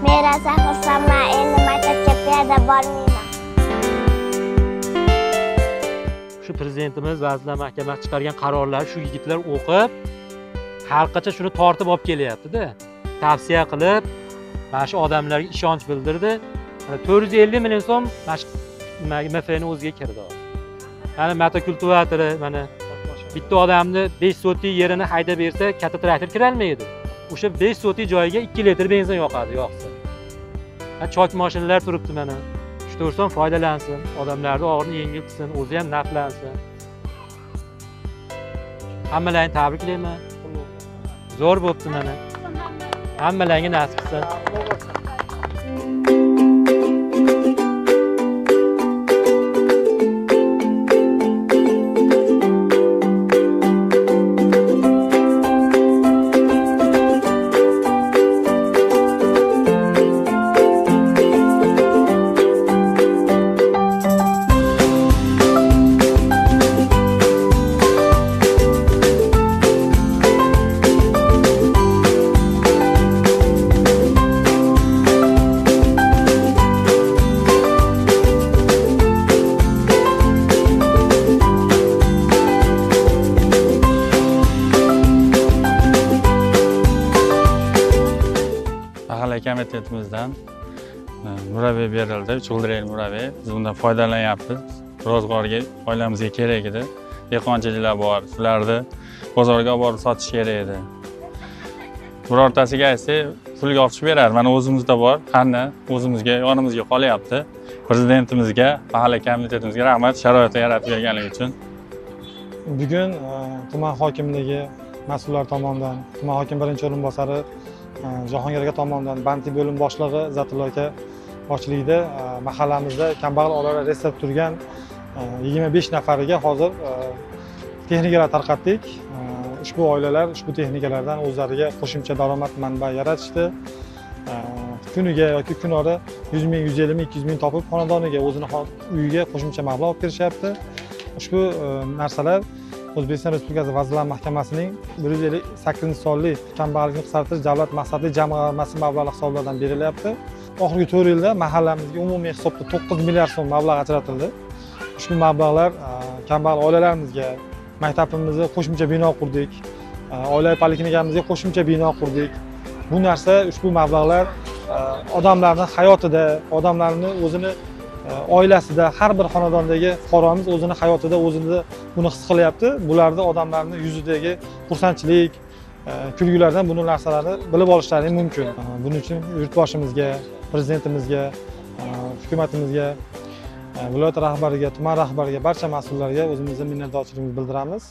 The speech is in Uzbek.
Men rosa xursandman, endi maktabga piyoda bormayman. Shu prezidentimiz Vazirlar Mahkamasi chiqargan qarorlar shu yigitlar o'qib, xalqacha shuni tortib olib kelyapti-da. Tavsiya qilib, mana shu odamlarga ishonch bildirdi. Mana 450 million so'm mana shu nimaga MFni o'ziga kirdi. Mana motokultivatori, mana bitta odamni 5 sotik yerini haydab bersa, katta traktor kirolmaydi. O'sha 5 sotik joyiga 2 litr benzin yoqadi, yoqsa. Chok mashinalar turibdi mana. 3-4 so'm foydalansin, odamlarni og'irini yengil qilsin, o'zi ham naflansin. Hammalaringni tabriklayman. Zo'r bo'pti mana. Hammalaringga nasib qilsin. Komitetimizdan murabbiy berildi, 3 g'ildirakli murabbiy. Biz bundan foydalanyapmiz. Ro'zg'orga, oilamizga kerak edi. Dehqonchiliklar bor, shularni bozorga olib borib sotish kerak edi. Birortasiga aytsak, pulga olib chiqib beradi. Mana o'zimizda bor, qani o'zimizga, yonimizga qolyapti. Prezidentimizga, mahalla komitetimizga rahmat, sharoitni yaratib berganligi uchun. Bugun tuman hokimligi mas'ullar tomonidan, tuman hokim birinchi o'rinbosari Jahongir aka tomonidan, bandlik bo'lim boshlig'i Zatullo aka boshchiligida mahallamizda kambag'al oilalar reyestrda turgan 25 nafariga hozir texnikalar tarqatdik. Ushbu oilalar ushbu texnikalardan o'zlariga qo'shimcha daromad manbai yaratishdi. Kuniga yoki kunora 100 ming, 150 ming, 200 ming topib xonadoniga, o'zini uyiga qo'shimcha mablag' olib kirishyapti. Ushbu narsalar O'zbekiston Respublikasi Vazirlar Mahkamasining 158-sonli kambag'allikni qisqartirish davlat maqsadli jamg'armasi mablag'lari hisobidan berilyapti. Oxirgi 4 yilda mahallamizga umumiy hisobda 9 milliard so'm mablag' ajratildi. Ushbu mablag'lar kambag'al oilalarimizga, maktabimizga qo'shimcha bino qurdik, oilaviy poliklinikamizga qo'shimcha bino qurdik. Bu narsa, ushbu mablag'lar odamlarning hayotida, odamlarning o'zini oilasida, har bir xonadondagi fuqaromiz o'zini hayotida o'zini buni his qilyapti. Bularda odamlarning yuzidagi xursandchilik, kulgulardan buni narsalarni bilib olishlari mumkin. Buning uchun yurtboshimizga, prezidentimizga, hukumatimizga, viloyat rahbariga, tuman rahbariga, barcha mas'ullarga o'zimizni minnatdorchiligimizni bildiramiz.